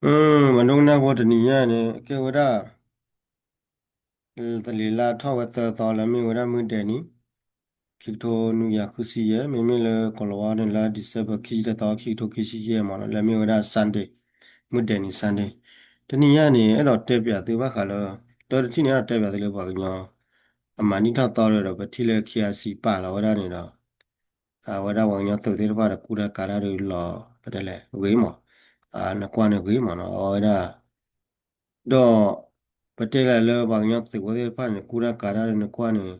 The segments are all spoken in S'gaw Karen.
ပှၤဒိကနၣ်ဖိတနံၤညါန့ၣ် ကဲဝဲဒၣ် သလ့ၤလါထီၣ်ဝဲသၢသီလၢမ့ၢ်ဝဲဒၣ်မုၢ်ဒဲးနံၤ ခံကထိနွံကယၤဃုဆံယဲၢ်, မ့မ့ၢ်လၢကီၢ်လီၤဝါန့ၣ်လၢ December ခံဆံတသီ ခံကထိခံဆံယဲၢ်မ့ၢ်နီၤ, လၢမ့ၢ်ဝဲဒၣ် Sunday, မုၢ်ဒဲးနံၤ Sunday. တနံၤညါန့ၣ် အဲၣ်ဒိးတဲပၠးသုဘၣ်ဃးလၢ တၢ်တထံၣ်န့ၣ် အဲၣ်ဒိးတဲပၠးသုလၢပှၤကညီ အမၤနံၣ်ထီၣ်သီဒီး ပထံၣ်လၢ KIC ပာ်လီၤဝဲဒၣ်န့ၣ်ဒီး အဝဲဒၣ်ပှၤကညီသုးသ့ၣ်တဖၣ်ဒီးကူတၢ်ကၤတၢ်ဒီးလီၤ ပတဲလဲၣ် ဂ့ၤမး, နကွၢ်န့ၣ်ဂ့ၤမးနီၤ အဝဲဒၣ် ဒီး ပတဲလဲၣ်လၢပှၤကညီသုးဖိသ့ၣ်တဖၣ်န့ၣ် ကူတၢ်ကၤတၢ်ဒီးနကွၢ်န့ၣ်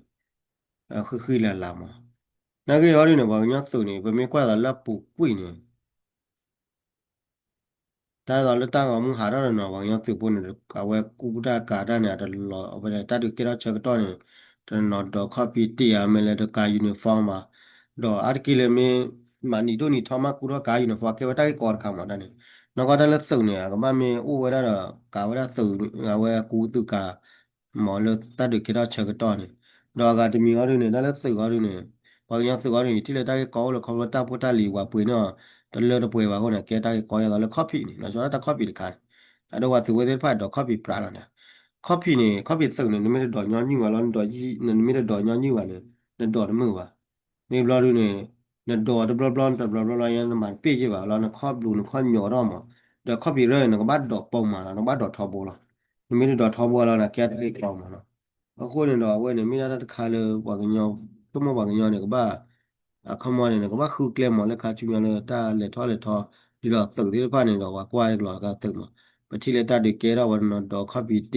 ဃံးဃံးလၤလၤမး, နာ်က့အီၤဒ်န့ၣ် ပှၤကညီသုးန့ၣ် ပမ့ၢ်ကွၢ်သိးလၢအပူၤကွံာ်န့ၣ် တၢ်သိးလၢတၢ်ဂီၤမူဟးထီၣ်တနီၤ ပှၤကညီသုးဖိန့ၣ် အဝဲကူတၢ်ကၤတၢ်န့ၣ် အတလီၤ အဝဲဒၣ်တၢ်ဒုးကဲထီၣ်ဆၢကတီၢ်န့ၣ် တနီၤဒိးခီၣ်ဖံးတ့ၢ်ဧါ မ့ၢ်လၢတကၤ uniform ဘၣ်, ဒီးအါတက့ၢ်လၢမ့ၢ် မၤနံၤဒိၣ်နံၤထီမးကူထီၣ်ကၤ uniform ကဲဝဲတၢ်ဂ့ၢ်ကီတခါမးတၢ်န့ၣ်, နီၢ်ကီၢ်တၢ်လၢသုးန့ၣ် အကဘၣ်မ့ၢ်အိၣ်ဝဲဒၣ်ဒီး ကၤဝဲဒၣ်သုး အဝဲကူသုးကၤ မ့ၢ်လၢတၢ်ဒုးကဲထီၣ်ဆၢကတီၢ်န့ၣ်, ဒီးအဂၤတမံၤအီၤဒ်န့ၣ် တၢ်လၢသုးအီၤဒ်န့ၣ် ပှၤကညီသုးအီၤဒ်န့ၣ် ထံၣ်လၢတၢ်ဂ့ၢ်ကီအိၣ်လၢခီဖျိတၢ်ဖိတၢ်လံၤဝဲပှ့ၤန့ၣ် တလၢတပှဲၤဘၣ်အဃိန့ၣ် ကဲတၢ်ဂ့ၢ်ကီယဲသိးလၢခီၣ်ဖံးန့ၣ် လီၤဆီဒၣ်တၢ်ခီၣ်ဖံးတခါန့ၣ်, အဒိပှၤသုးဖိသ့ၣ်တဖၣ်ဒိးခီၣ်ဖံးပြးလီၤန့ၣ်, ခီၣ်ဖံးန့ၣ် ခီၣ်ဖံးသုးန့ၣ် နမ့ၢ်တဒိးညီနုၢ်ဘၣ်လီၤ နဒိး နမ့ၢ်တဒိးညီနုၢ်ဘၣ်န့ၣ် နဒိးတမုာ်ဘၣ် မ့ၢ်ဘျီဒုန့ၣ် နဒိးတဘျီဘျီ တဘျီဘျီလီၤ ယဲနမၤတပ့ၢ်ယ့ၢ်ဘၣ်လီၤ နခီၣ်ဘျူးနခီၣ်ညီၣ်ထီၣ်မး, ဒီးခီၣ်ဖံးရၢန့ၣ် နကဘၣ်ဒိးပိာ်မးလီၤ နကဘၣ်ဒိးထီဘိလီၤ, နမ့ၢ်တဒိးထီဘိလီၤ နကဲတၢ်ဂ့ၢ်ကီမးလီၤ, အဃိန့ၣ်ဒီးအဝဲန့ၣ် မ့ၢ်ဒၣ်တၢ်တခါလၢပှၤကညီ ဆိကမိၣ်ပှၤကညီန့ၣ် ကဘၣ် အခီမီန့ၣ် နကဘၣ်ဃုကျဲမးလၢခါဆူညါလၢတၢ်လဲၤထီၣ်လဲၤထီ ဒ်သိးသုးသ့ၣ်တဖၣ်န့ၣ်ဒီး ပှၤကွၢ်လီၤကသုးမး, ပထံၣ်လၢတၢ်ဒုးကဲထီၣ်ဝဲတနီၤဒီးခီၣ်ဖံးတ့ၢ်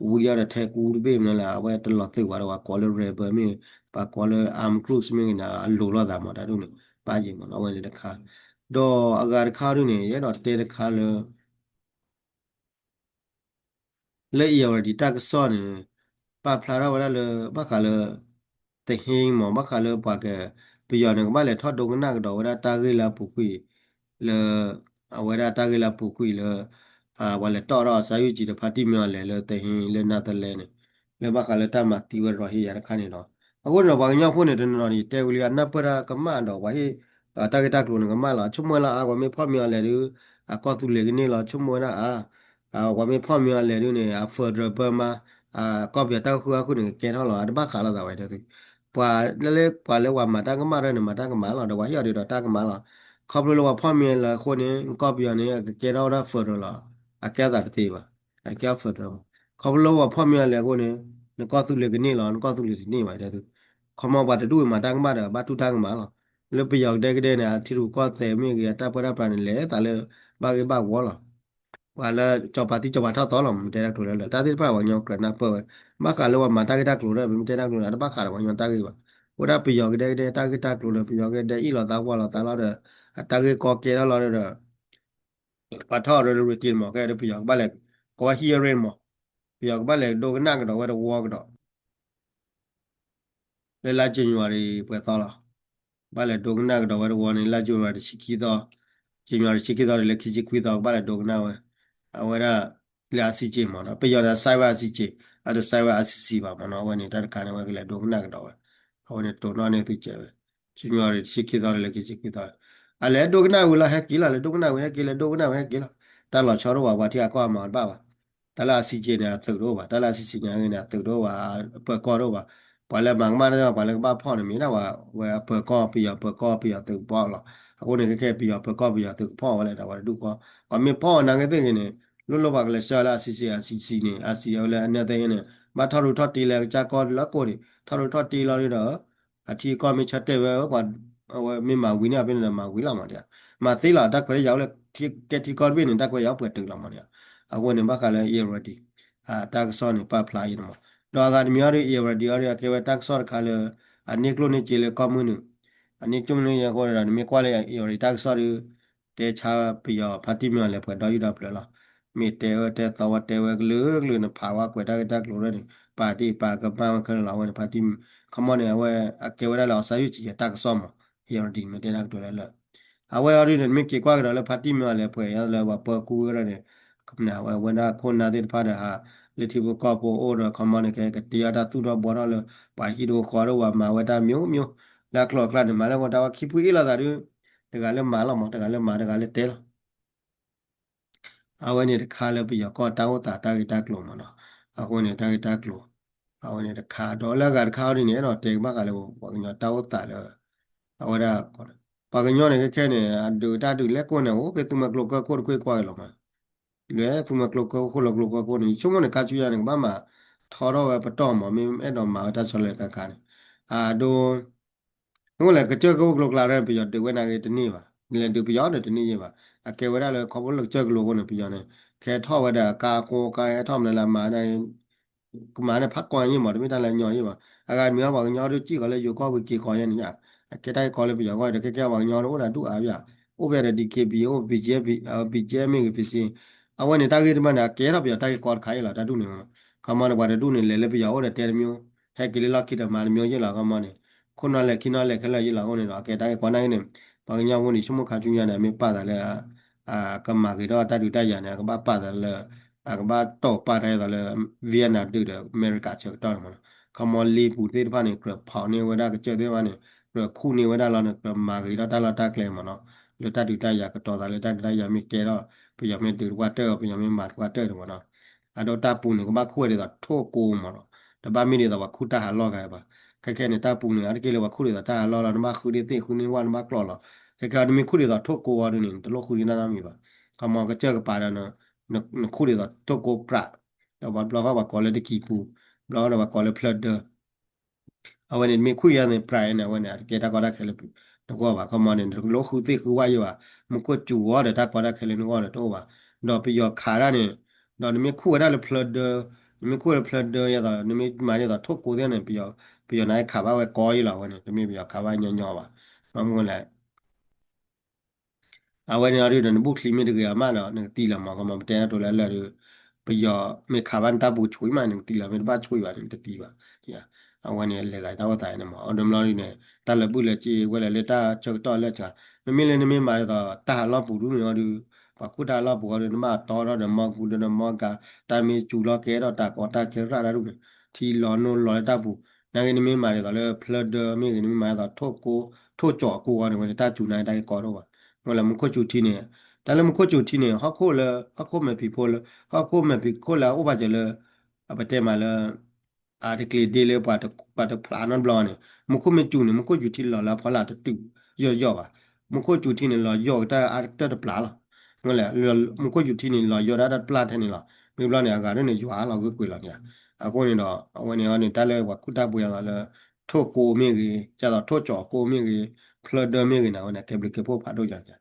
ဝံၤအီၤဒီးထဲကူတဘ့ၣ်မနုၤလဲၣ် အဝဲတလီၤသုးဘၣ်ဒီး ပှၤကိးလၢ rebel မ့ၢ် ပှၤကိးလၢ armed groups မ့ၢ်ဂ့ၤန့ၣ် အလိၤလိာ်သးမးတၢ်ဒ်န့ၣ် ပၣ်ယံာ်မးနီၤ အဝဲန့ၣ်တခါ, ဒီးအဂၤတခါဒ်န့ၣ် ယအဲၣ်ဒိးတဲတခါလၢ လၢ Irrawaddy တၢ်ကစီၣ်န့ၣ် ပာ်ဖျါထီၣ်ဝဲဒၣ်လၢ ဘၣ်ဃးလၢ သဟ့မး ဘၣ်ဃးလၢပှၤက ပယီၤန့ၣ် ကဘၣ်လဲၤထီၣ်ဒိကနၣ်ကဒီးဝဲဒၣ်တၢ်ဂ့ၢ်လၢအပူၤကွံာ် လၢ အဝဲဒၣ်တၢ်ဂ့ၢ်လၢအပူၤကွံာ်လၢ ပှၤလဲၤတီၣ်ထီၣ်အစၢ်ယိၣ်ကံၤဒီးဖါတံၢ်မ့ၢ်အီၤလဲၤလၢသဟ့လၢနါသလဲန့ၣ် လၢဘၣ်ဃးလၢတၢ်မၤသံဝဲဒီးဟ့ၣ်ယၤတခါန့ၣ်လီၤ. အဃိန့ၣ်ဒီး ပှၤကညီဖိန့ၣ် တနီၤနီၤန့ၣ် တဲဝံၤလံ အနၢ်ပၢၢ်တၢ်ကမၣ်ဒီး ပှၤဟ့ၣ် တၢ်ဂ့ၢ်တၢ်ကျိၤန့ၣ်ကမၣ်လီၤ. ဆိကမိၣ်လၢအါ ပှၤမ့ၢ်ဖီၣ်မ့ၤအီၤလဲၤဒုး အကီၢ်သူလ့ၤကန့ၢ်လီၤ. ဆိကမိၣ်ဝဲဒၣ်အါ ပှၤမ့ၢ်ဖီၣ်မ့ၤအီၤလဲၤဒုးန့ၣ် အ federal ဘၢမါ ကီၢ်ပယီၤတၢ်ဃုာ်အဃုာ်န့ၣ် ကကဲထီၣ်လီၤ. အတဘၣ်ဃးလိာ်သးဝဲဒၣ်သု ပှၤလၢ ပှၤလၢပှၤမၤတၢ်ကမၣ်တဖၣ်န့ၣ် မၤတၢ်ကမၣ်လီၤ. ဒီးပှၤဟ့ၣ်အီၤဒုးဒီးတၢ်ကမၣ်လီၤ. ခီဖျိလၢပှၤဖီၣ်မ့ၤအီၤလဲၤအဃိန့ၣ် ကီၢ်ပယီၤန့ၣ် အကကဲထီၣ်ဝဲဒၣ် federal လီၤ. အကဲအသးတသ့ဘၣ်. အကဲ federal ဘၣ်. ခီဖျိလၢပှၤဖီၣ်မ့ၤအီၤလဲၤအဃိန့ၣ် နကီၢ်သူလ့ၤကန့ၢ်လီၤ နကီၢ်သူလ့ၤတန့ၢ်ဘၣ်ဒၣ်သု ခီမီပှၤတဒူၣ်အံၤမၤတၢ်ကမၣ်ဒီး ဘၣ်တူၢ်တၢ်ကမၣ်လီၤ. လၢပယီၤကဒဲကဒဲန့ၣ် အထံရူၢ်ကီၢ်သဲးမ့ၢ်ဂ့ၤ အတၢ်ပၢတၢ်ပြးန့ၣ် လဲၤသးလၢ ဘၣ်ဂ့ၢ်ဘၣ်ဝီလီၤ. ပှၤလၢကၠီၤပၤသံကၠီၤပၤထီၣ်သီလီၤ မ့ၢ်တဲတၢ်ကျိၤလၢလၢ တၢ်သ့ၣ်တဖၣ်ပှၤကညီကြၢးနၢ်ပၢၢ်ဝဲ ဘၣ်ဃးလၢပှၤမၤတၢ်ဂ့ၢ်တၢ်ကျိၤဒီး ပမ့ၢ်တဲတၢ်ကျိၤန့ၣ် အတဘၣ်ဃးဒီးပှၤကညီတၢ်ဂ့ၢ်ဘၣ်. အိၣ်ဒၣ်ပယီၤကဒဲကဒဲတၢ်ဂ့ၢ်တၢ်ကျိၤဒီး ပယီၤကဒဲအ့ၣ်လိာ်သးဝီလိာ်သးလီၤဒီး အတၢ်ဂ့ၢ်ကီကဲထီၣ်လီၤဒီး ပှၤထီၣ်အီၤဒီး ရ့တ့ၢ်မး ကဲဒီးပယီၤကဘၣ်လဲၤ ကဝဲ hearing မး ပယီၤကဘၣ်လဲၤဒိကနၣ်ကဒီးဝဲတဝီကဒီး လၢလါ January ပှဲၤသီလီၤ. ဘၣ်လဲၤဒိကနၣ်ကဒီးဝဲတဝီန့ၣ် လါ January တဆံခံသီ, January တဆံခံသီဒီးလၢခံဆံခွံသီ ကဘၣ်လဲၤဒိကနၣ်ဝဲ အဝဲဒၣ် လၢ ICJ မးနီၤ ပယီၤန့ၣ် အ sign ဝဲ ICJ, အတ sign ဝဲ ICC ဘၣ်မးနီၤ အဝဲန့ၣ်တၢ်တခါန့ၣ် အဝဲကလဲၤဒိကနၣ်ကဒီးဝဲ အဝဲန့ၣ်တိၢ်နီၣ်န့ၢ်သုကဲးဝဲ January တဆံခံသီဒီးလၢခံဆံခွံသီ အလဲၤဒိကနၣ်ဝံၤလီၤ ဟဲက့ၤလီၤ လဲၤဒိကနၣ်ဝံၤ ဟဲက့ၤ လဲၤဒိကနၣ်ဝံၤ ဟဲက့ၤလီၤ တၢ်လီၤဆီဒိၣ်ဘၣ် ပှၤထံအကီၢ်အမၤအီၤတဘၣ်ဘၣ် တၢ်လၢ ICJ န့ၣ် အသုးတအိၣ်ဘၣ် တၢ်လၢ ICC န့ၣ် အဂ့ၢ်န့ၣ် အသုးတအိၣ်ဘၣ် အပၢၤကီၢ်တအိၣ်ဘၣ် ပှၤလၢမၤကမၣ်တၢ် ပှၤလၢကဘၣ်ဖီၣ်န့ၣ် မ့ၢ်ဒၣ်ဝဲ ဝဲအပၢၤကီၢ် ပယီၤပၢၤကီၢ် ပယီၤသုးကဖီၣ်လီၤ အဃိန့ၣ် ခဲခဲ ပယီၤပၢၤကီၢ် ပယီၤသုးကဖီၣ်ဝဲလၢဒၣ်ဝဲတဒူၣ်ဃီ ပှၤမ့ၢ်ဖီၣ်အီၤနာ်က့သ့ၣ်ဂ့ၤန့ၣ် လိၣ်လိၣ်ပှၤကလဲၤဆှၢလၢ ICC ICC န့ၣ် ICC လၢအနၢသ့ၣ်ဂ့ၤန့ၣ် ဘၣ်ထီၣ်ရူးထီၣ်တ့လၢကစၢ်ကီၢ်လၢကိၢ်ဒံး ထီၣ်ရူးထီၣ်တ့လီၤဒီး အထံအကီၢ်မ့ၢ်ဆၢတဲာ်ဝဲ အဝဲမ့ၢ်မၤဝံၤန့ၢ်အီၤဖဲန့ၣ်ဒီး မၤဝံၤလီၤမးဒံး မၤသ့လီၤ တၢ်ခွဲးတၢ်ယာ်အိၣ်လၢ ကဲထံကီၢ်တဘ့ၣ်န့ၣ် တၢ်ခွဲးတၢ်ယာ်အိၣ်ပှဲၤတုၤလီၤမးဒံး အဃိန့ၣ် ဘၣ်ဃးလၢ Irrawaddy တၢ်ကစီၣ်န့ၣ် ပာ်ဖျါအံၤန့ၣ်မး ဒီးအဂၤတမံၤအီၤဒီး Irrawaddy အီၤဒီး အကဲဝဲတၢ်ကစီၣ်တခါလၢ အန့ၢ်ကျိၣ်န့ၢ်စ့လၢကီၢ်မုၢ်နုာ် အန့ၢ်ကျိၣ်န့ၢ်စ့အဃိန့ၣ်ဒီး နမ့ၢ်ကွၢ်လၢ Irrawaddy တၢ်ကစီၣ်ဒီး တဲဆါပယီၤဖါတံၢ်မ့ၢ်အီၤလဲၤပှဲၤဒီးယုၢ်ဒီဖျၢၣ်လီၤ မ့ၢ်တဲဝဲတဲသီဝဲတဲဝဲကလုာ်ကလုာ် နဖးဝဲကွဲးတၢ်ဂ့ၢ်တၢ်ကျိၤရဲၣ်န့ၣ် ပာ်တ့ၢ်ပာ်ကမၣ်ဝဲခဲလၢာ်လီၤ အဝဲန့ၣ် ဖါတံၢ် ခီမီန့ၣ် အဝဲအကဲဝဲဒၣ်လၢ အစၢ်ယိၣ်ကံၤ တၢ်ကစီၣ်မး Irrawaddy မ့ၢ်တဲတၢ်ကတိၤလၢလၢ အဝဲအီၤဒ်န့ၣ် နမ့ၢ်က့ၤကွၢ်ကဒီးလၢဖါတံၢ်မ့ၢ်အီၤလဲၤပှဲၤအီၤလၢပှၤပၢၤကူဝဲဒၣ်န့ၣ် အဝဲဝဲဒၣ်ခိၣ်နၢ်သ့ၣ်တဖၣ်ဒီးဟး လၢထံဖိကီၢ်ဖိအိၣ်ဒီး ခီမီန့ၣ် ကကတ့အီၣ်တၢ်သူၣ်ထီၣ်ဘှီထီၣ်လၢ ပှၤဟံၣ်တအိၣ်ဃီတအိၣ်ဘၣ် မၤဝဲတၢ်မျိုးမျိုး လၢအကျိၤအကျဲန့ၣ် မၤလၢပှၤတၢ်ဝဲခံဖုအ့ၣ်လိာ်သးဒီး တဂၤလၢမၤလီၤမး တဂၤလၢမၤ တဂၤလၢတဲလီၤ အဝဲန့ၣ်တခါလၢပယီၤကီၢ်တၢ်အိၣ်သးတၢ်ဂ့ၢ်တၢ်ကျိၤမ့ၢ်နီၤ, အဃိန့ၣ်တၢ်ဂ့ၢ်တၢ်ကျိၤ အဝဲန့ၣ်တခါ ဒီးလၢအဂၤတခါအံၤဒ်န့ၣ် အဲၣ်ဒိးတဲကဘၣ်ဃးလၢပှၤကညီတၢ်အိၣ်သးလၢ အဝဲဒၣ် ပှၤကညီန့ၣ်ခဲခဲန့ၣ် အဒုးတၢ်ဒုးလဲၣ်ကိၢ်န့ၣ် အိၣ်ဖဲသူမွဲကျိကၢၢ်ခိၣ်တကွ့ၢ်ကွၢ်အံၤလီၤမး, လဲၤသူမွဲကျိကၢၢ်ခိၣ်လၢကျိကၢၢ်ခိၣ်န့ၣ် ယဆိကမိၣ်န့ၣ် ခါဆူညါန့ၣ် ကဘၣ်မၤထီထီၣ်ဝဲပတီၢ်မး မ့ၢ်အဲၣ်ဒိးမၤဝဲတၢ်ဆီတလဲခါခါန့ၣ် အဒိ မ့ၢ်လၢကစၢၢ်ကလိကျိၤကျါန့ၣ် ပယီၤဒုးဝဲနာ်က့တန့ၢ်ဘၣ်, လဲၤဒုးပယီၤဒီးတန့ၢ်ယဲၢ်ဘၣ်, အကဲဝဲဒၣ်လၢခီဖျိလၢကစၢၢ်ကလိအဃိန့ၣ် ပယီၤန့ၣ် ကဟဲထီၣ်ဝဲဒၣ်အကါအကိးကါ ဟဲထီၣ်မနုၤလၢအမၤဒၣ် ကမၤန့ၣ်ဖးကီယဲၢ်မး တမ့ၢ်တၢ်လၢအညီယဲၢ်ဘၣ်, အဂၤတမံၤဘၣ် ပှၤကညီဒုးစံၣ်ဃီၤလၢယိၤကီၢ်ဝံၤက့ၤဃီၤယဲၢ်န့ၣ် အကဲတၢ်ဂ့ၢ်ကီလၢပယီၤဂီၢ်ဒီး ခဲကဲပှၤကညီဒုးအိၣ်ဒီးဒူၣ်အါဘၣ်, အိၣ်ဖဲဒီး DKBA အိၣ် BGF မ့ၢ်ဂ့ၤ PC အဝဲန့ၣ်တၢ်ဂ့ၢ်တမံၤန့ၣ် အကဲထီၣ်ပယီၤတၢ်ဂ့ၢ်ကီတခါအံၤလီၤ တၢ်ဒူၣ်န့ၣ် ခီမီန့ၣ် ပှၤတဒူၣ်န့ၣ် လဲၤလၢပယီၤအိၣ်ဒီးတဲတမံၤ ဟဲက့ၤလၢလီၢ်ခံဒီးမၤတမံၤယဲၢ်လီၤ ခီမီန့ၣ် ခိၣ်နီၣ်လဲၢ်ခံနီၣ်လဲၢ်ခဲလၢာ်ယဲၢ်လီၤအဃိန့ၣ်ဒီး အကဲတၢ်ဂ့ၢ်ကီနာ်က့န့ၣ် ပှၤကညီဖိန့ၣ် ဆိကမိၣ်ခါဆူညါန့ၣ် အမ့ၢ်ပာ်သးလၢ ကမၤဂ့ၤထီၣ်တၢ်ဒုးတၢ်ယၤန့ၣ် အကဘၣ်ပာ်သးလၢ အကဘၣ်တီၢ်ပာ်တၢ်အသိးလၢ Vietnam ဒုးဒီးအမဲရကၤဆၢကတီၢ်န့ၣ်မးနီၤ, ခီမီလ့ပူၤသ့ၣ်တဖၣ်န့ၣ် ကြၢးဖီၣ်န့ၢ်ဝဲဒၣ်ကစၢၢ်သ့ၣ်တဖၣ်န့ၣ် ကြၢးခူၣ်န့ၢ်ဝဲဒၣ်လီၤန့ၣ် ကြၢးမၤဂ့ၤထီၣ်တၢ်လီၢ်တၢ်ကျဲမးနီၤ, လၢတၢ်ဒုးတၢ်ယၤကတီၤသးလၢတၢ်ဒုးတၢ်ယၤမ့ၢ်ကဲထီၣ် ပယီၤမ့ၢ်ဒုးတပှၢ်တၢၢ် ပယီၤမ့ၢ်မၤတပှၢ်တၢၢ်န့ၣ်မးနီၤ, အဒိတၢ်ပူၤန့ၣ် ကဘၣ်ခူၣ်ဝဲဒ်သိးထိၣ်ကိမးနီၤ, တဘၣ်မ့ၢ်ဒ်သိးပှၤခူၣ်တၢ်ဟးလီၢ်ဂၤဘၣ်, ခဲခဲန့ၣ် တၢ်ပူၤန့ၣ် အါတက့ၢ်လၢပှၤခူၣ်ဒ်သိးတၢ်ဟးလီၢ်လီၤ နဘၣ်ဃုန့ၢ်သ့ၣ်ဃုန့ၢ်ဝၣ်နဘၣ်ကျီၢ်လီၤ, ခဲခဲနမ့ၢ်ခူၣ်ဒ်သိးထိၣ်ကိအီၤဒ်န့ၣ် နတလိၣ်ဃုန့ၢ်တၢ်နီတမံၤဘၣ်, ခီမီကစၢၢ်ကပၤဒီး နခူၣ်ဒ်သိးထိၣ်ကိပြး ဒီးပှၤဘျီဃီပှၤကိးလၢတကံၢ်ပူၤ, ဘျီဃီဒီးပှၤကိးလၢဖျၢၣ်ဒၢ အဝဲန့ၣ်မ့ၢ်ခူၣ်ယါန့ၣ် ပြးအံၤန့ၣ် အဝဲန့ၣ် အတကဲတၢ်ကီတၢ်ခဲလၢနဂီၢ်ဘၣ်, ခီမီန့ၣ် နတလိၣ်ဃုသ့ၣ်ဃုဝၣ်ယဲၢ်ဘၣ်, မူခိၣ်စူၤအီၤဒီးတၢ်ကီတၢ်ခဲလၢနဂီၢ်ဒီးတအိၣ်ဘၣ်, ဒီးပယီၤခးတၢ်န့ၣ် ဒီးနမ့ၢ်ခူၣ်ဝဲဒၣ်လၢဖျၢၣ်ဒၢ နမ့ၢ်ခူၣ်လၢဖျၢၣ်ဒၢယဲသိး နမ့ၢ်မၤဒ်သိးထိၣ်ကိသ့ၣ်န့ၣ် ပယီၤနာ်က့ခးဘၣ်ဝဲကီယဲၢ်လီၤ အဝဲန့ၣ် တမ့ၢ်ပယီၤခးဘၣ်ညီညီဘၣ်, မ့ၢ်မနုၤလဲၣ် အဝဲန့ၣ်အီၤဒုးဒီး နဘူးချံမ့ၢ်တဂ့ၤအမးဒီး နကသံလီၤမး ကမီၤပတဲတၢ်တိၤလၢလၢာ်ဒီး ပယီၤမ့ၢ်ခးဘၣ်နတၢ်ပူၤဆူၣ်မး နကသံလီၤ မ့ၢ်တဘၣ်ဆူၣ်ဘၣ်န့ၣ် နတသံဘၣ်, အဝဲန့ၣ်လဲၤသးတၢ်အိၣ်သးန့ၣ်မး အီၤဒုးမလီၤဒုးန့ၣ် တၢ်လၢာ်ဘူၣ်လၢာ်စ့ဝဲလၢလၢတၢ်ဆၢကတီၢ်လၢာ်ဆါ, မ့မ့ၢ်လၢနမ့ၢ်မၤဒ်သိး တၢ်ဟးလီၢ်ပူၤဒုးန့ၣ်အီၤဒုး ပှၤခူၣ်တၢ်ဟးလီၢ်ပူၤအီၤဒုး နဘၣ်တီထီၣ်ဒီးမီၢ်ကူဒီးမီၢ်ကၤ တၢ်မ့ၢ်စူၤလီၤကဲထီၣ်တၢ်ကီတၢ်ခဲရၣ်တၢ်ဒုးန့ၣ် ထံလီၤနိလီၤလၢတၢ်ပူၤ, နာ်က့နမ့ၢ်မၤဒ်သိးလၢဖျၢၣ်ဒၢမ့ၢ်ဂ့ၤ နမ့ၢ်မၤဒ်သိးထိၣ်ကိ ထိၣ်ကၠီၤအကိအီၤန့ၣ် ဝဲန့ၣ်တၢ်စူၤနာ်က့တၢ်ဂ့ၢ်ကီတအိၣ်ဘၣ်, မ့ၢ်လၢမူခိၣ်စူၤထံန့ၣ် တၢ်လၢမူခိၣ်စူၤထံန့ၣ် ဟီၣ်ခိၣ်လၢ ဟီၣ်ခိၣ်မဲာ်ဖံးဖိလၢ ဟီၣ်ခိၣ်မဲာ်ဖံးခိၣ်လၢအအိၣ်ဘၣ်စၢၤလၢ အပတဲမးလၢ အတကျ့ၤဒ့လၢ ပှၤတဖျးနီတဘျီန့ၣ် မူခိၣ်မ့ၢ်စူၤန့ၣ် မူခိၣ်စူၤထံလီၤလၢအဖီလာ်တတုၤယီၢ်ယီၢ်ဘၣ်, မူခိၣ်စူၤထံန့ၣ် လီၤယီၢ်ကတၢၢ်အါတကတၢၢ်တပျၢ်လီၤ, မ့ၢ်လဲၣ် မူခိၣ်စူၤထံန့ၣ် လီၤယီၢ်ဒၣ်တပျၢ်ထဲန့ၣ်လီၤ, မ့ၢ်ဘျီန့ၣ် အဂၤဒ်န့ၣ် ယွၤလီၤဂုာ်ကွံာ်လီၤန့ၣ်, အဃိန့ၣ်ဒီး အဝဲန့ၣ်အီၤန့ၣ် တၢ်လၢပှၤခူၣ်တၢ်ပူၤယၤလီၤလၢ ထိၣ်ကိမ့ၢ်ဂ့ၤ ဒ်သိးထိၣ်ကၠီၤကိမ့ၢ်ဂ့ၤ ဖျၢၣ်ဒၢမ့ၢ်ဂ့ၤန့ၣ် အဝဲန့ၣ် ကဲဘျုးကဲဖှိၣ်ဖးဒိၣ်ယၤန့ၣ်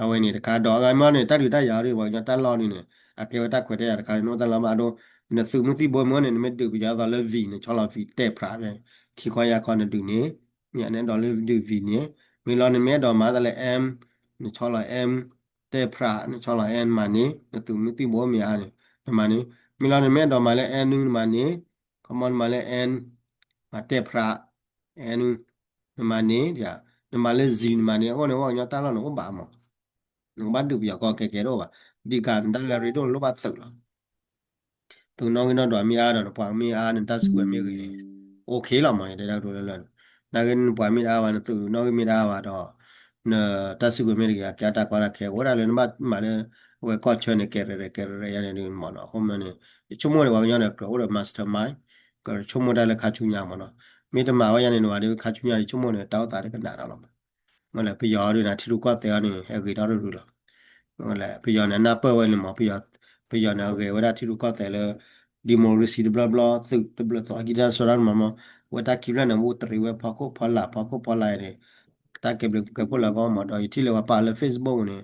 အဝဲန့ၣ်တခါဒီးအဂၤမ့ၢ်န့ၣ် တၢ်ဒုးတၢ်ယၤအီၤဒ်န့ၣ် ပှၤကညီတၢ်လီၢ်ဒ်န့ၣ် အကဲဝဲတၢ်ခွဲးတၢ်ယာ်တခါန့ၣ် နအိၣ်တၢ်လီၢ်ဘၣ်အဒိ နသုးမုၢ်သံၣ်ဘိမ့ၢ်န့ၣ် နမ့ၢ်ဒုးပယီၤအသိးလၢ V နဆီလီၤ V တဲာ်ဖြးဖဲ ခံခီယါခီနဒုးန့ၣ် မ့ၢ်န့ၣ်ဒီးလၢဒုး V န့ၣ် မ့ၢ်လီၤနမ့ၢ်အဲၣ်ဒိးမၤသးလၢ M နဆီလီၤ M တဲာ်ဖြး နဆီလီၤ N နမၤန့ၣ် နသုးမုၢ်သံၣ်ဘိမ့ၢ်အါန့ၣ် နမၤန့ၣ် မ့ၢ်လီၤနမ့ၢ်အဲၣ်ဒိးမၤလၢ N နမၤန့ၣ် ခီမီနမၤလၢ N မၤတဲာ်ဖြး N နမၤန့ၣ် နမၤလၢ Z နမၤန့ၣ် အဃိန့ၣ် ပှၤကညီတၢ်လီၢ်န့ၣ်အိၣ်ဘၣ်မး နကဘၣ်ဒုးပယီၤကီၢ်ကဲကဲတအိၣ်ဘၣ် ဒ်ကးနတၢ်လၢရ့ဒိၣ်နလိၣ်ဘၣ်သုးလီၤ သုးနီၣ်ဂံၢ်နီၣ်ဒွးမ့ၢ်အါဒီး နပှၤမ့ၢ်အါ နတၢ်စုကဝဲၤမ့ၢ်ဂ့ၤန့ၣ် OK လီၤမး ယတဲဒၣ်ကတိၤလၢလၢ်န့ၣ် နာ်က့နပှၤမ့ၢ်တအါဘၣ် နသုးနီၣ်ဂံၢ်မ့ၢ်တအါဘၣ်ဒီး နတၢ်စုကဝဲၤမ့ၢ်တဂ့ၤ အကဲတၢ်ကီတၢ်ခဲ အိၣ်ဒၣ်လၢနဘၣ်မၤလၢ အဝဲကီၢ်ဆၢန့ၣ် ကဲရဲၣ်ရဲၣ်ကဲရဲၣ်ရဲၣ်ယါန့ၣ်ဒုးမးနီၤ အဃိမ့ၢ်န့ၣ် ယဆိကမိၣ်န့ၣ် ပှၤကညီန့ၣ် ကြၢးအိၣ်ဒီး mastermind ကဆိကမိၣ်တၢ်လၢခါဆူညါမးနီၤ မ့ၢ်တမၤဝဲယါန့ၣ် နဝၤဒုးခါဆူညါ ယဆိကမိၣ်န့ၣ် တၢ်အိၣ်သးတကနၣ်ဒီးလီၤမး မ့ၢ်လၢပယီၤဒုးန့ၣ် ထံရူၢ်ကီၢ်သဲးအီၤန့ၣ် ဟဲဂ့ၤထီၣ်တရူးလီၤ မ့ၢ်လၢပယီၤန့ၣ် နၢ်ပၢၢ်ဝဲန့ၣ်မး ပယီၤန့ၣ် အဂဲၤဝဲဒၣ်ထံရူၢ်ကီၢ်သဲးလၢ democracy တဘျီဘျီ သုးတဘျီ သီကံတၢ်စိတၢ်မးမး ဝဲတၢ်ခံဖျၢၣ်န့ၣ် အိၣ်တရံးဝဲဖီခိၣ်ဖီလာ်ဖီခိၣ်ဖီလာ်န့ၣ် တၢ်ကဲဘျုးကဲဖှိၣ်လၢအဂီၢ်မး ဒီးယထံၣ်လၢပှၤပာ်လၢ Facebook န့ၣ်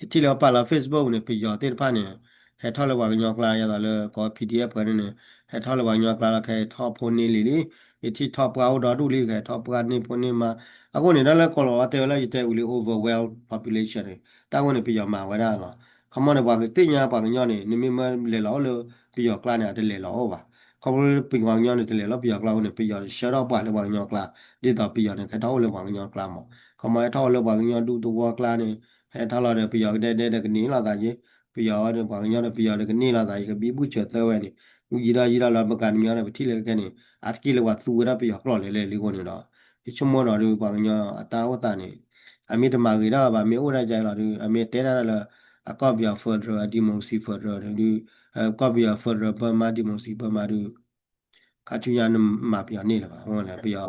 ယထံၣ်လၢပှၤပာ်လီၤ Facebook န့ၣ် ပယီၤသ့ၣ်တဖၣ်န့ၣ် ဟဲထီၣ်လၢပှၤကညီကျါ ယသးလၢကိး PDF ဖဲန့ၣ်န့ၣ် ဟဲထီၣ်လၢပှၤကညီကျါလီၤ ကဟဲထီၣ်ဖိန့ၢ်လံလံ ယထံၣ်ထီၣ်ပှၢ်အိၣ်ဒီဒူၣ်လံ ကဟဲထီၣ်ပှၢ်န့ၢ်ဖိန့ၢ်မါ အဃိန့ၣ် တၢ်လၢကိးလီၤဝဲတဲဝဲလၢ ယတဲဝံၤလံ overwhelm population န့ၣ် တၢ်အဃိန့ၣ် ပယီၤမၤဝဲဒၣ်လီၤ ခီမီန့ၣ် ပှၤကသ့ၣ်ညါပှၤကညီန့ၣ် နမ့ၢ်မၢလဲၤလီၤအိၣ်လၢပယီၤကျါန့ၣ် အတလဲၤလီၤအိၣ်ဘၣ် ခီဖျိလၢပှၤကညီန့ၣ် တလဲၤလီၤပယီၤကျါအဃိန့ၣ် ပယီၤဆှၢထီၣ်ပှၤလၢပှၤကညီကျါ ဒ်သိးပယီၤန့ၣ် ကဟဲထီၣ်အိၣ်လၢပှၤကညီကျါမး ခီမီဟဲထီၣ်အိၣ်လၢပှၤကညီဒူသဝီကျါန့ၣ် ဟဲထီၣ်လီၤဒီးပယီၤကဒဲဒဲဒီးကန့ၢ်လိာ်သးယ့ ပယီၤဒီးပှၤကညီဒီးပယီၤဒီးကန့ၢ်လိာ်သး ယကဘံဘူၣ်စၢၤသၢဝဲန့ၣ် ယံာ်ဒီးယံာ်ဒီးလီၤ ပကၤနမံၤဒီး ပထံၣ်လၢခဲန့ၣ် အါတက့ၢ်လၢပှၤသူဝဲဒၣ်ပယီၤကျိာ်လဲၤလဲၤလံအဃိန့ၣ်ဒီး ယဆိကမိၣ်ဒီးပှၤကညီအတၢ်အိၣ်သးန့ၣ် အမ့ၢ်တမၤဂ့ၤဒၣ်ဘၣ် မ့ၢ်အိၣ်ဒၣ်ယဲလီၤဒုး အမ့ၢ်တဲဒၣ်လၢ အကီၢ်ပယီၤ federal democracy federal ဒုး ကီၢ်ပယီၤ federal Burma democracy Burma ဒုး ခါဆူညါနမၤပယီၤန့ၢ်လၢၤဘၣ် အဃိန့ၣ် ပယီၤ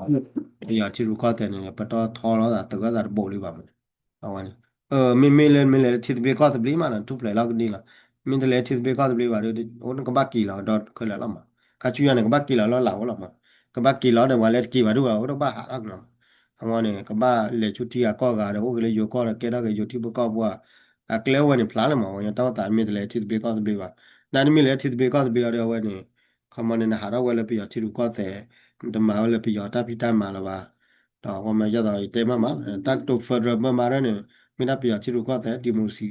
ပယီၤထံရူၢ်ကီၢ်သဲးန့ၣ် ပတီၢ်ထီလီၤသးသုးဝဲသးတဘိလံဘၣ်မး အဝဲန့ၣ် မ့မ့ၢ်လၢ မ့ၢ်လဲၤလၢထံသဘျ့ကီၢ်သဘျ့မးနီၤ ထူၣ်ဖျဲးလီၤကဒံလီၤ မ့ၢ်တလဲၤထံသဘျ့ကီၢ်သဘျ့ဘၣ်ဒီး အိၣ်နကဘၣ်က့ၤလီၤဒီးခဲလၢာ်လီၤမး ခါဆူညါန့ၣ် ကဘၣ်က့ၤလီၤလၢလၢဝဲလီၤမး ကဘၣ်က့ၤလီၤဒီး ပှၤလၢတက့ၤဘၣ်ဒိၣ်ဘၣ် အိၣ်တဘၣ်ဟးထီၣ်ကလီၤမး အဝဲန့ၣ် ကဘၣ်လဲၤဆူထံဂၤကီၢ်ဂၤဒီး အိၣ်က့ၤလၢယိၤကီၢ်ဒီး ကဲထီၣ်က့ၤယိၤထံဖိကီၢ်ဖိ အကျဲအိၣ်ဝဲန့ၣ်ဖျါလၢမး ဝဲညါတၢ်အိၣ်သးမ့ၢ်တလဲၤထံသဘျ့ကီၢ်သဘျ့ဘၣ် နမ့ၢ်လဲၤထံသဘျ့ကီၢ်သဘျ့အီၤဒီး အဝဲန့ၣ် ခီမီန့ၣ် နဟးထီၣ်ဝဲလၢပယီၤထံရူၢ်ကီၢ်သဲး နတမၤဝဲလၢပယီၤတၢ်ဖံးတၢ်မၤလၢၤဘၣ် ဒီးပှၤမၤယသးယတဲမးမး တၢ်ကတိၤ federal Burma ဒၣ်န့ၣ် မ့ၢ်ဒၣ်ပယီၤထံရူၢ်ကီၢ်သဲး democracy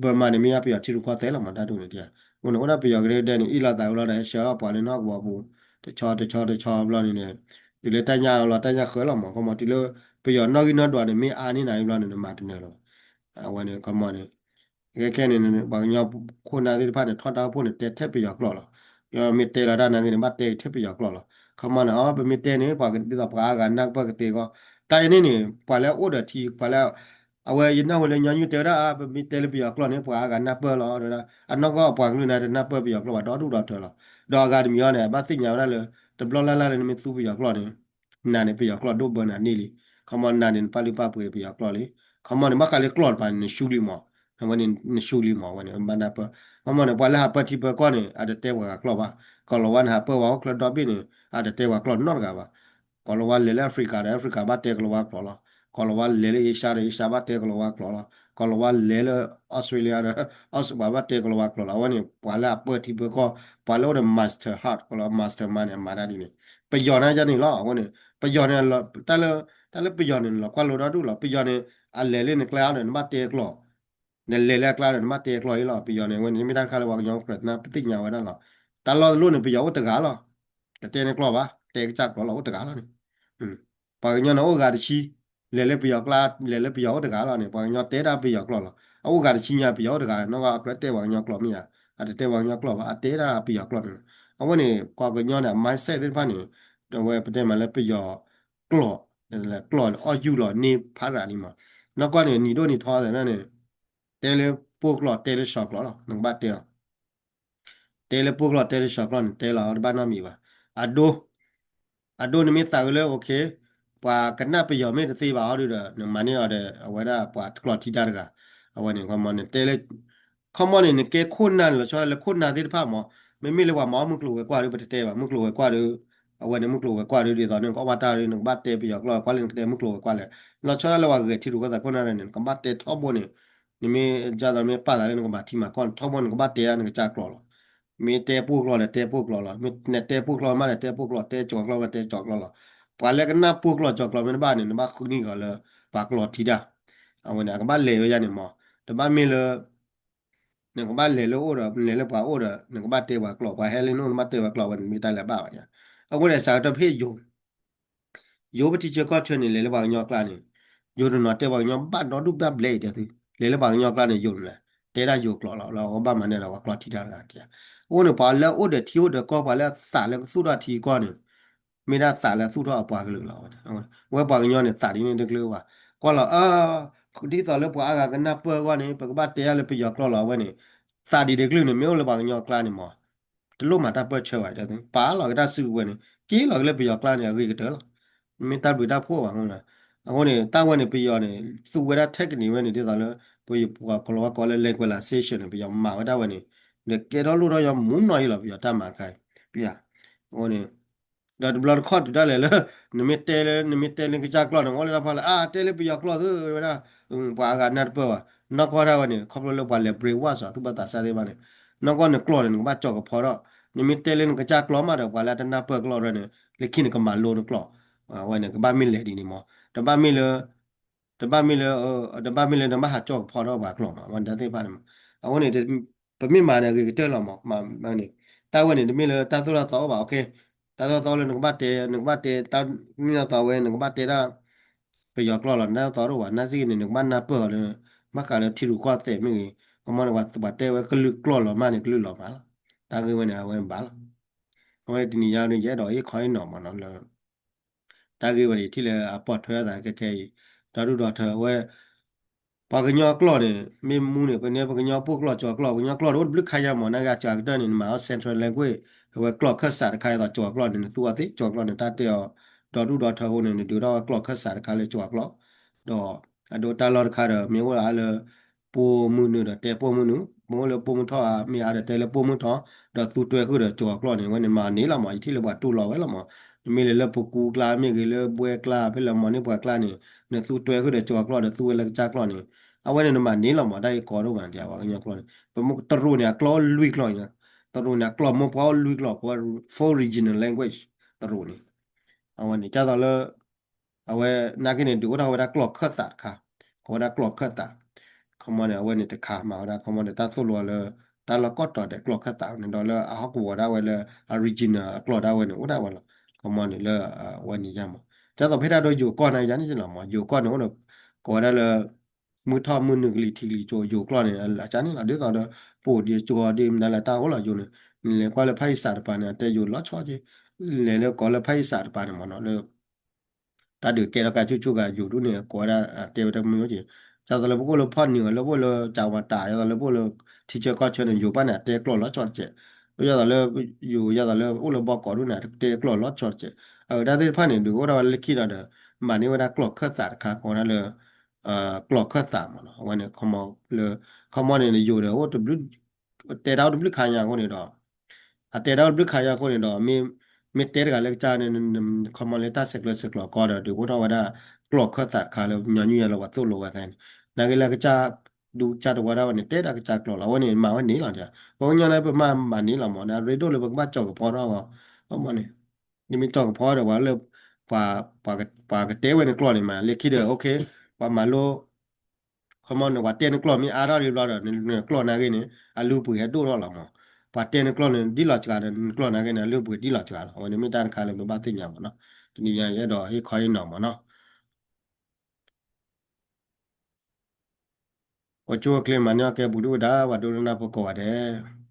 Burma န့ၣ် မ့ၢ်ဒၣ်ပယီၤထံရူၢ်ကီၢ်သဲးလီၤမး တၢ်ဒ်န့ၣ် အိၣ်န့ၣ် အိၣ်ဒၣ်ပယီၤကဒဲကဒဲန့ၣ် အ့ၣ်လိာ်သးဝဲလီၤဒီး ဟဲဆှၢအီၣ်ပှၤလၢနီၢ်ကဝီၤပူၤ တဆီတဆီတဆီဘျီန့ၣ် တုၤလၢတၢ်ညၣ်လီၤတၢ်ညၣ်ဃၢလီၤမး ခီမီတုၤလၢ ပယီၤနီၣ်ဂံၢ်နီၣ်ဒွးန့ၣ် မ့ၢ်အါန့ၢ်နၤဘျီန့ၣ် နမၤတနၢၤလၢၤဘၣ် အဝဲန့ၣ် ခီမီန့ၣ် ခဲခဲန့ၣ် ပှၤကညီခိၣ်နၢ်သ့ၣ်တဖၣ်န့ၣ် ထီၣ်တၢ်အိၣ်ဖှိၣ်န့ၣ် တဲထဲပယီၤကျိာ်လီၤ. မ့ၢ်တဲလီၤတၢ်နာ်က့န့ၣ် ဘၣ်တဲထဲပယီၤကျိာ်လီၤ. ခီမီန့ၣ် အပမ့ၢ်တဲန့ၣ် ပှၤဒ်သိးပှၤအါဂၤနၢ်ပၢၢ်ကသ့အဂီၢ်, တၢ်အံၤန့ၣ်န့ၣ် ပှၤလၢအိၣ်ဒီးထံ ပှၤလၢ အဝဲယနၢ်ဟူလၢညီနုၢ်တဲဝဲဒၣ် ပမ့ၢ်တဲလၢပယီၤကျိာ်န့ၣ် ပှၤအါဂၤနၢ်ပၢၢ်လီၤ. အနီၢ်ကီၢ်ပှၤကလုာ်န့ၣ် တနၢ်ပၢၢ်ပယီၤကျိာ်ဘၣ် ဒီဒူၣ်ဒီထၢလီၤ. ဒီးအဂၤတမံၤအံၤန့ၣ် ဘၣ်သ့ၣ်ညါဝဲဒၣ်လၢ တဘျီလၢ်လၢ်လၢနမ့ၢ်သူပယီၤကျိာ်န့ၣ် နၤန့ၣ် ပယီၤကျိာ်ဒိၣ်ဘၢနၤန့ၢ်လံ. ခီမီနၤန့ၣ် နပာ်လုၢ်ပာ်ပှ့ၤပယီၤကျိာ်လံ. ခီမီန့ၣ် ဘၣ်ဃးလၢကျိာ်တပၤန့ၣ် နရှုံးလံမး, အဝဲန့ၣ် နရှုံးလံမး အဝဲန့ၣ် ဘၣ်နၢ်ပၢၢ်. ခီမီန့ၣ် ပှၤလၢဟးပၢထံပၢကီၢ်န့ၣ် အတတဲပှၤဂၤကျိာ်ဘၣ်. ကီၤလၤဝါန့ၣ် ဟးပၢဝဲဟီၣ်ချၢဒီဘ့ၣ်န့ၣ် အတတဲပှၤကျိာ်နီတဂၤဘၣ်. ကီၤလၤဝါလဲၤလၢ Africa ဒီး Africa ဘၣ်တဲကီၤလၤဝါကျိာ်လီၤ. ကီၤလၤဝါလဲၤလၢ Asia ဒီး Asia ဘၣ်တဲကီၤလၤဝါကျိာ်လီၤ. ကီၤလၤဝါလဲၤလၢ Australia ဒီး Australia ဘၣ်တဲကီၤလၤဝါကျိာ်လီၤ. အဝဲန့ၣ် ပှၤလၢအပၢထံပၢကီၢ် ပှၤလၢအိၣ်ဒီး master heart ကီၤလၤဝါ mastermind န့ၣ် အမၤတၢ်ဒ်န့ၣ် ပယီၤန့ၣ်န့ၣ်လီၤ. အဃိန့ၣ် ပယီၤန့ၣ် တၢ်လၢ တၢ်လၢပယီၤန့ၣ် လီၤကွၢ်လိဒီဒူၣ်လီၤ. ပယီၤန့ၣ် အလဲၤလၢနကျါဒီး နဘၣ်တဲကျိာ် နလဲၤလၢအကျါဒီး နဘၣ်တဲကျိာ်အံၤလီၤ. ပယီၤန့ၣ် အဝဲန့ၣ် မ့ၢ်တၢ်တခါလၢပှၤကညီကြၢးနၢ်ပၢၢ်သ့ၣ်ညါဝဲဒၣ်လီၤ. တၢ်လီၢ်တလီၢ်န့ၣ် ပယီၤအိၣ်တဂၤလီၤ. တတဲန့ၢ်ကျိာ်ဘၣ်, တဲကစၢ်ကျိာ်လီၤ အိၣ်တဂၤလီၤန့ၣ်. ပှၤကညီန့ၣ်အိၣ်ဂၤတဆံ, လဲၤလၢပယီၤကျါ, လဲၤလၢပယီၤအိၣ်တဂၤလီၤန့ၣ် ပှၤကညီတဲဒၣ်ပယီၤကျိာ်လီၤ. အအိၣ်ဂၤတဆံညါ ပယီၤအိၣ်တဂၤ နီၢ်ကီၢ်အကြၢးတဲပှၤကညီကျိာ်မ့ၢ်ဧါ, အတတဲပှၤကညီကျိာ်ဘၣ်, အတဲဒၣ်ပယီၤကျိာ်န့ၣ်. အဝဲန့ၣ် ပှၤကညီန့ၣ် အ mindset သ့ၣ်တဖၣ်န့ၣ် အဝဲပတဲမးလၢပယီၤကျိာ် ကျိာ်အီၣ်ယူၢ်လီၤန့ၢ်ဖး ရၤ န့ၣ်မး. နီၢ်ကီၢ်န့ၣ် နံၤဒိၣ်နံၤထီသ့ၣ်န့ၣ် တဲလၢပှိၢ်ကျိာ် တဲလၢစီၤကျိာ်လီၤ နကဘၣ်တဲအီၤ တဲလၢပှိၢ်ကျိာ် တဲလၢစီၤကျိာ်န့ၣ် တဲလီၤတဘၣ်နီတမံၤဘၣ်. အဒိ အဒိ နမ့ၢ်သးဝဲလၢ okay ပှၤကနၣ်ပယီၤမ့ၢ်တသ့ဘၣ်အီၤဒုဒီး နမၤန့ၢ်အီၤဒီး အဝဲဒၣ်ပှၤတကျိာ်ထံတၢ်တဂၤ, အဝဲန့ၣ် ခီမီန့ၣ် တဲလၢ ခီမီန့ၣ် နကဲခိၣ်နၢ်န့ၣ် လီၤဆီဒၣ်လၢခိၣ်နၢ်သ့ၣ်တဖၣ်မး, မ့မ့ၢ်လၢပှၤမၤအီၣ်မုၢ်ကျိၤဝဲၤကွာ်ဒီး ပတတဲဘၣ် မုၢ်ကျိၤဝဲၤကွာ်ဒီး အဝဲန့ၣ် မုၢ်ကျိၤဝဲၤကွာ်ဒီး ဒ်သိးန့ၣ် ကအီၣ်ဘၣ်တၢ်ဒီး နကဘၣ်တဲပယီၤကျိာ် ကွၢ်လၢနကတဲမုၢ်ကျိၤဝဲၤကွာ်လဲၣ်. လီၤဆီဒၣ်လၢပှၤဂဲၤထံရူၢ်ကီၢ်သဲးခိၣ်နၢ်န့ၣ် နကဘၣ်တဲထီဘိန့ၣ် နမ့ၢ်ဒ်သိးမ့ၢ်ပာ်သးလၢနကမၤထံမၤကီၢ်န့ၣ် ထီဘိန့ၣ် နကဘၣ်တဲဒၣ်နကစၢ်ကျိာ်လီၤ. မ့ၢ်တဲပှိၢ်ကျိာ်လဲၣ် တဲပှိၢ်ကျိာ်လီၤ. မ့ၢ်တဲပှိၢ်ကျိာ်မးလဲၣ် တဲပှိၢ်ကျိာ် တဲကၠီၤကျိာ်မး တဲကၠီၤကျိာ်လီၤ. ပှၤလၢကနၣ်ပှိၢ်ကျိာ်ကၠီၤကျိာ်မ့ၢ်တဘၣ်န့ၣ် နဘၣ်ဃုနံၣ်ကီၤလၢ ပှၤကျိာ်ထံတၢ်, အဝဲန့ၣ် အကဘၣ်လဲၤဝဲယါန့ၣ်မး, တဘၣ်မ့ၢ်လၢ နကဘၣ်လဲၤလၢအိၣ်ဒီး လဲၤလၢပှၤအိၣ်ဒီး နကဘၣ်တဲပှၤကျိာ် ပှၤဟဲလၢနအိၣ် နဘၣ်တဲပှၤကျိာ် အဝဲန့ၣ်မ့ၢ်တၢ်လၢအဘၣ်ဘၣ်န့ၣ်. အဃိန့ၣ် စးကတၢၢ်ဖဲယိၤ ယိၤပထံဆၢကီၢ်ဆၢန့ၣ် လဲၤလၢပှၤကညီကျါန့ၣ် ယိၤတနီၤတဲပှၤကညီဘၣ်ဒီဒူၣ်ဘၣ်ဘျဲၣ်အံၤတဲသု, လဲၤလၢပှၤကညီကျါန့ၣ် ယိၤန့ၣ် တဲဒၣ်ယိၤကျိာ်လီၤ လၢအကဘၣ်မၤန့ၢ်ဒီးပှၤကျိာ်ထံတၢ်တဂၤ. အဃိန့ၣ် ပှၤလၢအိၣ်ဒီးထံအိၣ်ဒီးကီၢ် ပှၤလၢအသးလၢကသူၣ်ထီၣ်ထံကီၢ်န့ၣ် မ့ၢ်ဒၣ်သးလၢသူၣ်ထီၣ်အပှၤကလုာ်လီၤ. ဝဲပှၤကညီန့ၣ် သးဒ်န့ၣ်တကလုာ်ဘၣ်. ကွၢ်လီၤ အ ဒ်သိးလၢပှၤအါဂၤကနၢ်ပၢၢ်အဂီၢ်န့ၣ် ပကဘၣ်တဲအါလၢပယီၤကျိာ်လီၤ အဝဲန့ၣ် သးဒ်တကလုာ်န့ၣ် မ့ၢ်အိၣ်လၢပှၤကညီကျါန့ၣ်မး တလိၣ်မၤတၢ်ပၢၢ်ဆၢဘၣ်တဲသု, ပာ်လီၤက့ၤတၢ်စုကဝဲၤန့ၣ် က့ၤလီၤက့ၤလၢပယီၤကျါန့ၣ် အဂ့ၤကတၢၢ်လီၤ. မ့ၢ်တၢ်ဘျုးတၢ်ဖှိၣ်ဘၣ်အဃိန့ၣ် အဃိန့ၣ် တၢ်ဝဲန့ၣ် ပယီၤန့ၣ် သူဝဲဒၣ်ထဲကနံၣ်ဝဲန့ၣ် ဒ်သိးလၢ ပယီၤပှၤကီၤလၤဝါကိးလၢ လၢ globalization န့ၣ် ပယီၤမၤဝဲဒၣ်ဝဲန့ၣ် ဒီးကဲထီၣ်လိၣ်ထီၣ်ယီၤမူနီၢ်ယံလီၤ ပယီၤတၢ်မၤတခါအံၤ အဃိန့ၣ် ဒီးတဘျီတခီၣ်တုၤဒၣ်လဲာ်လၢ နမ့ၢ်တဲလၢ နမ့ၢ်တဲလၢနကစၢ်ကျိာ်န့ၣ် အိၣ်လၢတၢ်ဖီလာ် အါ တဲလၢပယီၤကျိာ်သုဝဲဒၣ် ပှၤအါဂၤနၢ်တပၢၢ်ဘၣ် နီၢ်ကီၢ်ဒၣ်ဝဲန့ၣ် ခီဖျိလၢပှၤလဲၤ brainwash အီၤသူၣ်ဘၣ်သးစၢ်သ့ၣ်တဖၣ်န့ၣ် နီၢ်ကီၢ်နကျိာ်န့ၣ် နကဘၣ်ကၠီၤကဖီထီၣ် နမ့ၢ်တဲလၢနကစၢ်ကျိာ်မးဒီး ပှၤလၢအတနၢ်ပၢၢ်ကျိာ်ဒၣ်န့ၣ် လၢခံနကမၤလိနကျိာ် အဝဲန့ၣ် ကဘၣ်မ့ၢ်လဲၤဒ်န့ၣ်မး တဘၣ်မ့ၢ်လၢ တဘၣ်မ့ၢ်လၢ တဘၣ်မ့ၢ်လၢနဘၣ်ဟးကၠီၤကဖီထီၣ်ပှၤကျိာ်မး အဝဲန့ၣ်တၢ်သ့ၣ်တဖၣ်န့ၣ်မး အဃိန့ၣ် ပမ့ၢ်မၤန့ၣ် အဂ့ၤကတၢၢ်လီၤမး မ့ၢ်န့ၣ် တၢ်ဝဲန့ၣ် တမ့ၢ်လၢတၢ်သိၣ်တၢ်သီအိၣ်ဘၣ် okay တၢ်သိၣ်တၢ်သီလၢနကဘၣ်တဲ နကဘၣ်တဲ တၢ်နံၣ်သိၣ်သီဝဲ နကဘၣ်တဲဒၣ် ပယီၤကျိာ်လီၤ တၢ်သိၣ်တၢ်သီတအိၣ်ဘၣ် နာ်စ့ၢ်ကီးန့ၣ် နကဘၣ်နၢ်ပၢၢ်အီၤလၢ ဘၣ်ဃးလၢထံရူၢ်ကီၢ်သဲးမ့ၢ်ဂ့ၤ ခီမီန့ၣ် ပှၤတဲဝဲကလုာ်ကျိာ်လီၤမးန့ၣ် ကလုာ်လီၤမးလီၤ တၢ်ဂ့ၢ်ဝဲန့ၣ် အဝဲဘၣ်လီၤ အဝဲတနံၤညါန့ၣ် ယအဲၣ်ဒိးဟ့ၣ်ခီဟ့ၣ်နီၤမးနီၤလၢ တၢ်ဂ့ၢ်ဝဲန့ၣ် ထံၣ်လၢအပိာ်ထွဲအသးခဲခဲအံၤ ဒီဒူၣ်ဒီထၢအဝဲ ပှၤကညီကျိာ်န့ၣ် မ့ၢ်မူန့ၣ် ပန့ၢ်ပကညီပိၢ်ကျိာ်ကၠီၤကျိာ် ပကညီကျိာ်န့ၣ် အိၣ်တဘျုးခါညါမး နာ်က့အစှၤကတၢၢ်န့ၣ် နမၤအီၤ central language အဝဲကျိာ်ခၢၣ်စးတခါအသိးကၠီၤကျိာ်န့ၣ် နသူအီၤသ့ ကၠီၤကျိာ်န့ၣ် တၢ်တဲအီၤ ဒီဒူၣ်ဒီထၢအဃိန့ၣ် နဒုးထီၣ်ဝဲကျိာ်ခၢၣ်စးတခါလၢကၠီၤကျိာ် ဒီး အဒိတၢ်လီၢ်တခါဒီး မ့ၢ်အိၣ်လၢ ပိာ်မုၣ်နုာ်ဒီးတဲပိာ်မုၣ်နုာ် မ့ၢ်အိၣ်လၢပိာ်မုၣ်ထီၣ်အါမ့ၢ်အါဒီးတဲလၢပိာ်မုၣ်ထီၣ် ဒီးသူတွဲဃုာ်ဒီးကၠီၤကျိာ်န့ၣ် အဝဲန့ၣ်မၤန့ၢ်လီၤမး ယထံၣ်လၢပှၤတူၢ်လိာ်ဝဲလီၤမး မ့ၢ်လၢလၢပကူကျါ မ့ၢ်ဂ့ၤလၢဘှဲကျါ ဖဲလၢမၤန့ၢ်ပှၤကျါန့ၣ် နသူတွဲဃုာ်ဒီးကၠီၤကျိာ်ဒီးသူဝဲလၢကစၢ်ကျိာ်န့ၣ် အဝဲန့ၣ်နမၤန့ၢ်လီၤမး တၢ်ဂ့ၢ်ကီဒိၣ်မး ပှၤကညီကျိာ်န့ၣ် ပမ့ၢ်တရူးန့ၣ် အကျိာ်အိၣ်လွံၢ်ကျိာ်ညါ တရူးန့ၣ် အကျိာ်မိၢ်ပှၢ်အိၣ်လွံၢ်ကျိာ် ကိးဝဲ four regional language တရူးန့ၣ် အဝဲန့ၣ် ကၢ်သိးလၢ အဝဲနာ်က့န့ၣ် ဒုးအိၣ်ထီၣ်ဝဲဒၣ်ကျိာ်ခၢၣ်သးတခါ ကိးဝဲဒၣ်ကျိာ်ခၢၣ်သး ခီမီန့ၣ် အဝဲန့ၣ်တခါမၤဝဲဒၣ် ခီမီန့ၣ် တၢ်သိၣ်လိအီၤလၢ တၢ်လီၢ်ကိးတီၤဒဲးကျိာ်ခၢၣ်သးန့ၣ်ဒီးလၢအဟီၣ်ကဝီၤဒၣ်ဝဲလၢ original အကျိာ်ဒၣ်ဝဲန့ၣ် အိၣ်ဒၣ်ဝဲလီၤ ခီမီန့ၣ်လၢ အဝဲန့ၣ်ယါမး ကၢ်သိးဖဲဒၣ်ဒီးယိၤကီၢ်န့ၣ်ယါန့ၣ်လီၤမး ယိၤကီၢ်န့ၣ်အိၣ်ဒီး ကိးဝဲဒၣ်လၢ မုၢ်ထီၣ်မုၢ်နုာ်ကလံၤထံးကလံၤကၠိ ယိၤကျိာ်န့ၣ် အကၢ်န့ၣ်လီၤ ဒ်သိးဒီး ပိာ်ဒံးကၠိဒံးမနုၤလၢတၢ်အိၣ်လီၤယိၤန့ၣ် နလဲၤကွၢ်လၢဖၣ်အံၣ်စးတပၤန့ၣ် အတဲယိၤလီၤဆီက့ လဲၤလၢကိးလၢဖၣ်အံၣ်စးတပၤန့ၣ်မးနီၤ လၢ တၢ်ဒုးကဲထီၣ်ကါဆူၣ်ဆူၣ်ဂၤယိၤဒူၣ်န့ၣ် ကိးဝဲဒၣ်တဲဝဲတမုာ်က့ ဒ်သိးလၢပကအိၣ်လၢဖီၣ်နံၤ လၢပအိၣ်လၢကၠၤဝၤတၢ် ဒ်သိးလၢပအိၣ်လၢ ထံဆၢကီၢ်ဆၢန့ၣ် ယိၤဘၣ်န့ၣ် အတဲကျိာ်လီၤဆီတကဲး ဒ်သိးလၢ ယိၤ ဒ်သိးလၢအိၣ်လၢဘီကိးဒူၣ်န့ၣ် အတဲကျိာ်လီၤဆီတကဲး အတၢ်သ့ၣ်တဖၣ်န့ၣ် ဒုးအိၣ်ထီၣ်ဝဲလၢခံဒီးဒီး မၤန့ၢ်ဝဲဒၣ်ကျိာ်ခၢၣ်သးတခါ ကိးဝဲဒၣ်လၢ ကျိာ်ခၢၣ်သးမးနီၤ အဝဲန့ၣ် ခီမီလၢ ခီမီန့ၣ် ယိၤဒီးအိၣ်တဘျုး တဲတၢ်အိၣ်တဘျုးခါညါအဃိန့ၣ်ဒီး အတဲတၢ်အိၣ်တဘျုးခါညါအဃိန့ၣ်ဒီး မ့ၢ်တဲတဂၤလၢကစၢ်န့ၣ် ခီမီလၢတၢ်ဆဲးကျၢဆဲးကျိးကီဒီး ဒုးအိၣ်ထီၣ်ဝဲဒၣ် ကျိာ်ခၢၣ်သးတခါလၢညီနုၢ်ယါလၢပှၤသိၣ်လိဝဲသဲန့ၣ် နာ်က့လၢကစၢ် ဒူကစၢ်တဝီဒၣ်ဝဲန့ၣ် တဲဒၣ်ကစၢ်ကျိာ်လီၤ အဝဲန့ၣ် မၤဝဲန့ၣ်လီၤဒီး ပှၤကညီန့ၣ် ပမၤမၤန့ၣ်လီၤမး ဒီးရ့ဒိၣ်လၢပကဘၣ်ကၠီၤကပီၤထီၣ်အီၤ ခီမီန့ၣ် နမ့ၢ်ကၠီၤကပီၤဒီးပှၤလၢ ပှၤ ပှၤကတဲဝဲန့ၣ်ကျိာ်န့ၣ်မး လၢခံဒီး okay ပှၤမၤလိ ခီမီန့ၣ် ပှၤတဲနကျိာ်မ့ၢ်အါထီၣ်လံဘျီဒီး နကျိာ်နာ်က့န့ၣ် အလုၢ်အပှ့ၤဟဲဒိၣ်ထီၣ်လီၤမး ပှၤတဲနကျိာ်န့ၣ် ဒ်လီၤစှၤဒီး နကျိာ်နာ်က့န့ၣ် အလုၢ်အပှ့ၤဒ်လီၤစှၤလီၤ အဝဲန့ၣ်မ့ၢ်တၢ်တခါလၢပဘၣ်သ့ၣ်ညါမးနီၤ တနံၤညါယအဲၣ်ဒိးဟ့ၣ်ခီဟ့ၣ်နီၤမးနီၤ အိၣ်ဆူၣ်အိၣ်ချ့မၤန့ၢ်အီၣ်ကဲပူၤဒုၣ်ဝဲဒၣ် ပှၤဒိကနၣ်ဖိကိးဂၤဒဲး